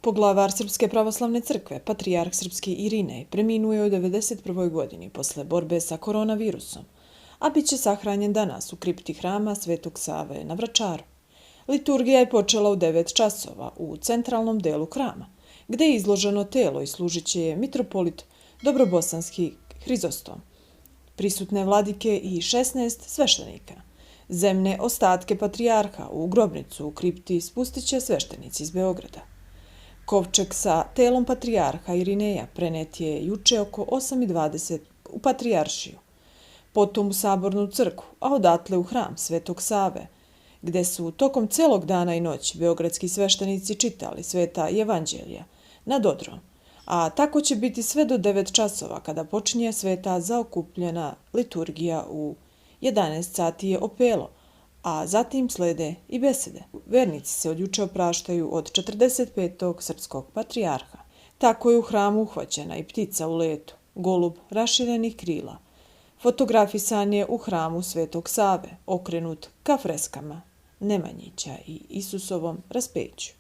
Poglavar Srpske pravoslavne crkve, patrijarh Srpski Irinej, preminuo je u 91. godini posle borbe sa koronavirusom, a bit će sahranjen danas u kripti hrama Svetog Save na Vračaru. Liturgija je počela u 9 časova u centralnom delu hrama, gde je izloženo telo i služit će je mitropolit Dobrobosanski Hrizostom, prisutne vladike i 16 sveštenika. Zemne ostatke patrijarha u grobnicu u kripti spustit će sveštenici iz Beograda. Kovčeg sa telom patrijarha Irineja prenet je juče oko 8:20 u Patrijaršiju, potom u Sabornu crkvu, a odatle u hram Svetog Save, gde su tokom celog dana i noći beogradski sveštenici čitali sveta evanđelja nad odrom, a tako će biti sve do 9 časova kada počinje sveta zaokupljena liturgija u 11 sati je opelo, a zatim slede i besede. Vernici se od juče opraštaju od 45. srpskog patrijarha. Tako je u hramu uhvaćena i ptica u letu, golub raširenih krila. Fotografisan je u hramu Svetog Save, okrenut ka freskama Nemanjića i Isusovom raspeću.